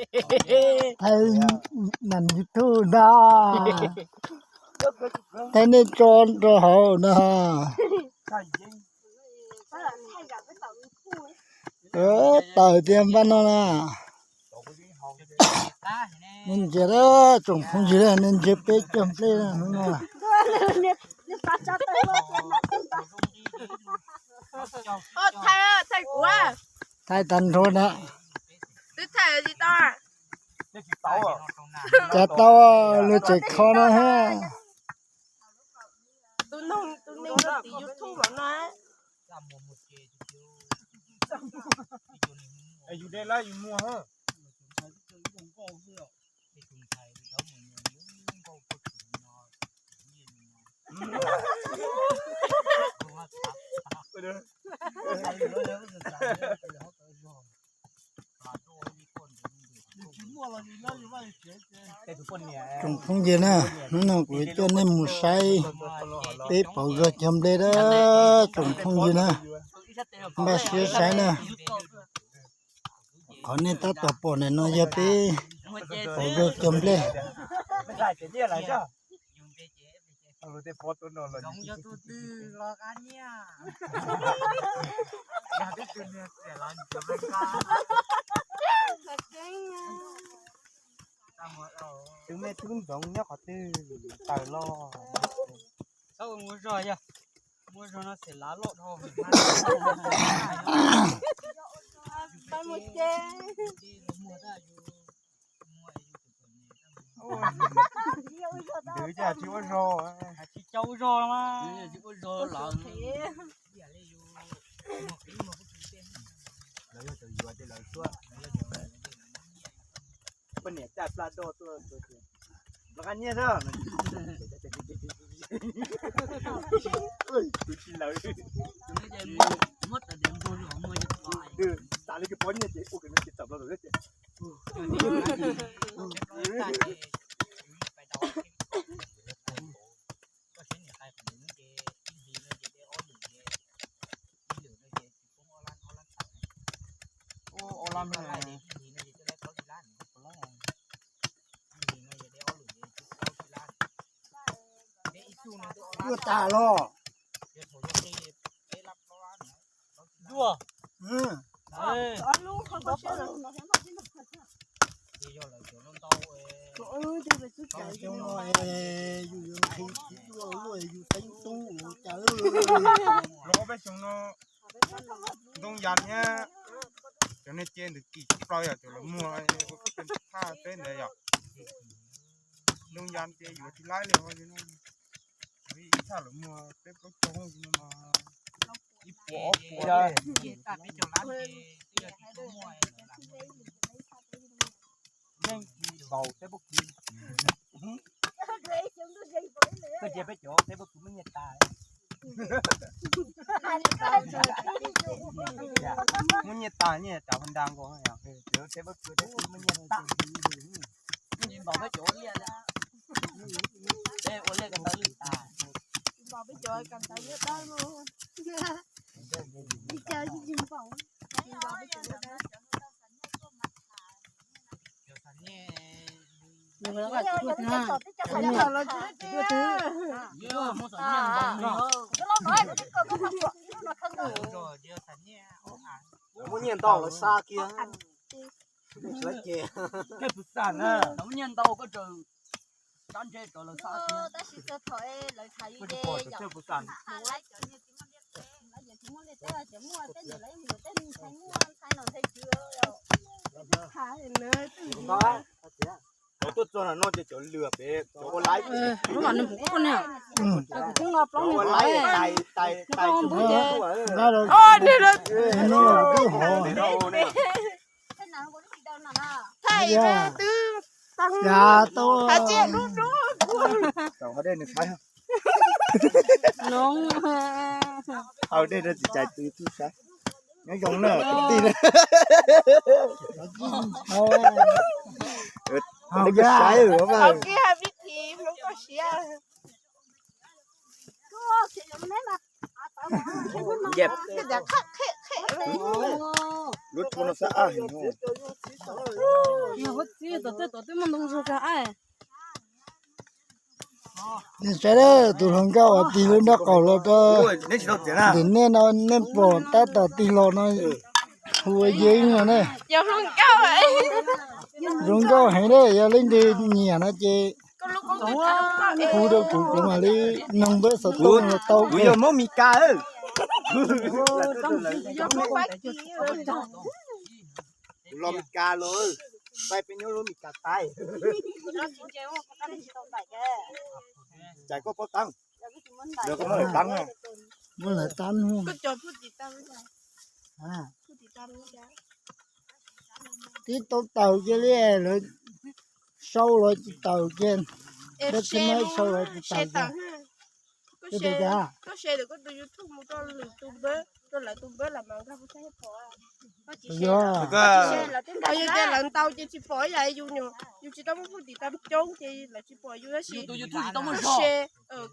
Thaij nam YouTube ntag. Thaij nej tso rau hauv na. Tawm tiag npaj no na. Nej ntsia, tsoom phooj ywg, nej ntsia peb cog nplej hnub no. Thaij tag nrho na. Cas tau luag tseem kho no ha. Yus de lawm yus muag. Tsoom phooj ywg na, hnub no kuv coj nej mus saib peb pauv zog cog nplej na, tsoom phooj ywg na. Npaj siab saib na. Qhov nej tab tom pom ntawm no yog peb pauv zog cog nplej. Tus me tub ntxoov nyob qhov twg tawm los? Txhob ua zog yog, muaj zog no xyem lav loj dhau. Ntawd cas tsis ua zog, tsis cau zog los mas. Lawv yog cov yuav ces lawv tuaj. Poj niam caj plab doj tuaj, los qab nyiaj xwb. Tus tsis lawv, muab tas diav npog los muag, tas li kws pov nyiaj ces ua kws no ces tawm los lawm ces. Ua ob lab me, ua tas los. Dua. Yus yuav nqhis tsis dua luaj, yus teeb tub ua cas. Los peb xyoo no ntoo yas thiab cov niag ce ntawm kis tsis plaws yom, cov lawv muag ua peb thaj teb ntawd yom. Ntoo yas ces yuav tsis laib li os. Ib thaj lawv muag peb plaub caug no mas ib puas ob puas. Yeej ntaus teb pob kws, koj cia peb cov teb pob kws muaj nyiaj tas. Muaj nyiaj tas nyiaj tas nra nkaus, cov teb pob kws muaj nyiaj tas. Ntaus peb cov ua liaj, peb ua liaj ko ntawd lwj tas. Muaj nyiaj ntau lawv xa kiag. Muaj nyiaj ntau koj tsaws sab ntseb rau lawv xa kiag. Cov tuaj txog no ces cov lwm pem cov ua laib. Cov ua laib tais tais tais. Tau dej no tsis cais tw tub saib. Nyob zoo na kwv tij na. Saib. Lub tshuaj no xab ab heev. Yog huab txib tom tej tom tej muaj ntoo zog kag ab. Nej saib tus hluas nkauj uas tig lub nraub qaum los rau tim nej no, nej pom tab tom tig los no hu ua Yeeb no ne. Zoo nkauj heev na, yog leej twg nyiam no ces hu rau kuv, kuv mam li noog npawb xov tooj los tau. Kuv yog Hmoob Mes Kas. Kuv los Mes Kas los, peb nyob lub Mes Kas taib. Cas koj paub tab, koj muab lawv tab, muab lawv tab. Tib tau taug kiag li, lawv sau los tsis tawm kiag, peb txhia no sau los tsis tawm kiag. Koj share koj tus YouTube mus rau lwm tus npawb, rau lawv tus npawb los mas nkag puas tsaib pom. Yog tias lawv ntau ces tsis pom ib yam yus, yus tsis tau muaj phauj tim tas coob ces lawv tsis pom yus tab sis koj share,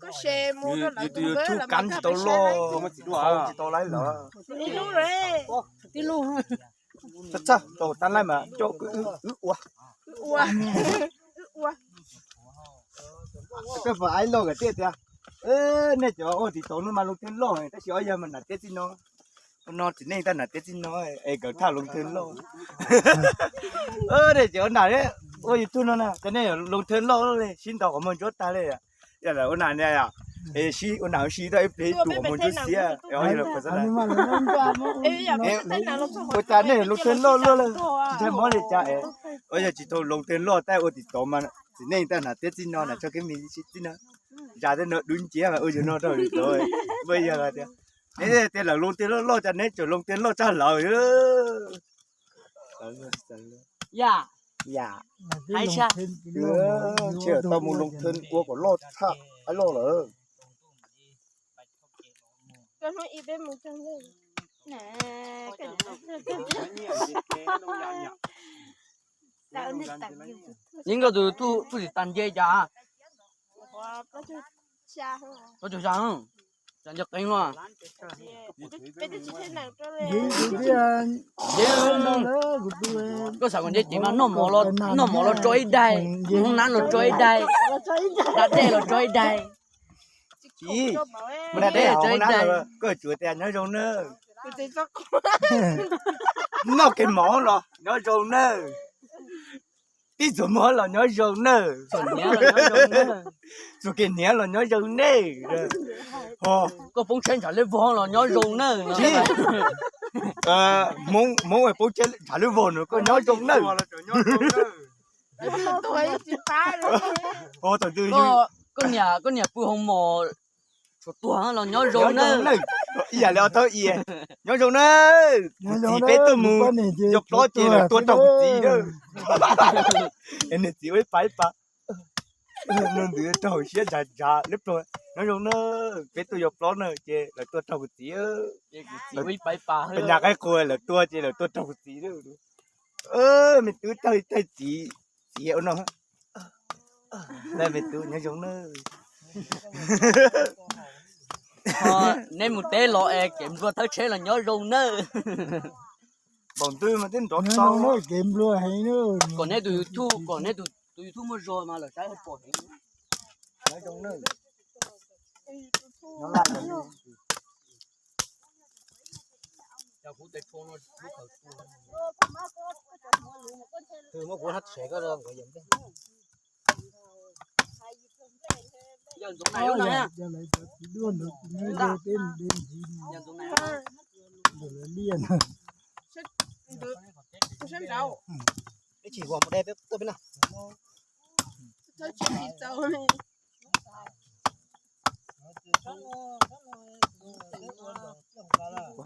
koj share mus rau lawv tus npawb los mas nkag puas tsaib. Tib lub, tib lub. Txaj txaj tau tab laij mas coj wb ua. Koj puas aib loj kawg tiag tiag. Nej cov ua TikTok no mas Loos Thee Loj tab sis ob yawg mas Nam Teb Txij No. No txiv neej tag Nam Teb Txij No es nkawd thaj Loos Thee Loj. Nej cov ua nam ua YouTube no na, cov nej Loos Thee Loj li sib ntaus qhov muag ntsuab tag li. Yog lawv ua nam ne, es sib ua nam ua si tau ib pliag ib tug qhov muag ntsuab xiab. Ua cas nej Loos Thee Loj luaj li, tsis ntshai mob li cas es. Ua yog tsis tau Loos Thee Loj tab ua TikTok mas txiv neej tag Nam Teb Txij No, Nam Tshoj Keeb Me Txij No, zas tej no dub nciab mas ua yawg no rau TikTok. Ua yog tias, tias lawv Loos Thee Loj loj cas neb tseem Loos Thee Loj tshaj lawm. Yam, yam, ntshe tau mus Loos Thee ua kom loj tshaj, aib loj lawm. Yeej nkauj tus YouTube tsis tag nce cas? Ua tug sa, cas nco qeeb luaj. Yeej, koj xav kom nce cev mas noj mov los tso ib daig, hoob nab los tso ib daig, da dej los tso ib daig. Tsis, mus da dej hoob nab los koj tsuas tias nyob zoo nawb. Noj kev mov los nyob zoo nawb. Tib txuas mov los nyob zoo nawb. Txuas kev hniav los nyob zoo nawb. Koj poob tsheb ntshav lub vog los nyob zoo nawb. Tsis, Hmoob poob tsheb ntshav lub vog no koj nyob zoo nawb. Koj niam, koj niam pw hoo mom tshuav tuag los nyob zoo nawb. Ib yam li ob thawj i, nyob zoo nawb. Kuv txiv peb tuaj mus yog plob ces lawv tua raug kuv txiv nawb. Es nws txiv ua ib pas ib pas, nws ntws raug siab ntshav ntshav lub plhu. Nyob zoo nawb, peb tuaj yog plob na ces lawv tua raug kuv txiv. Pes nyas qaib qua lawv tua ces lawv tua raug kuv txiv. Me tub tawg tawg txiv, txiv ua no. Me tub nyob zoo nawb. Neb mus teb los es kev nplua thawb tsheb los nyob zoo nawb. Npaum ntws mas twb nrov tau kev nplua heev. Kom neb tus YouTube, kom neb tus YouTube muaj zog mas lawv saib pom heev.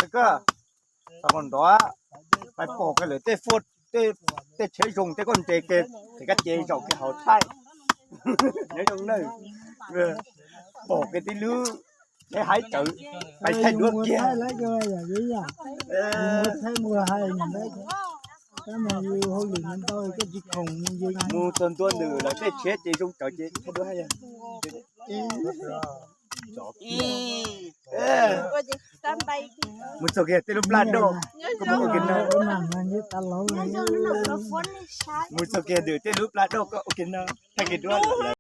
Koj, tau qhov nrov, pais pom kiag lawv tej, tej tsheb zoo tej koj nres kiag, ces koj ces zaum kiag hauv thaij. Nyob zoo nawb. Pom kiag tib lub tsheb haib tsawv, pais thaij duab kiag. Mus txog ntua ntawm lawv tej tsheb ces zoo tsawv ces thaij duab hais. Mus txog kiag tej lub plab doj, mus txog kiag ntawm tej lub plab doj koj ua ke no, thaij kiag duab.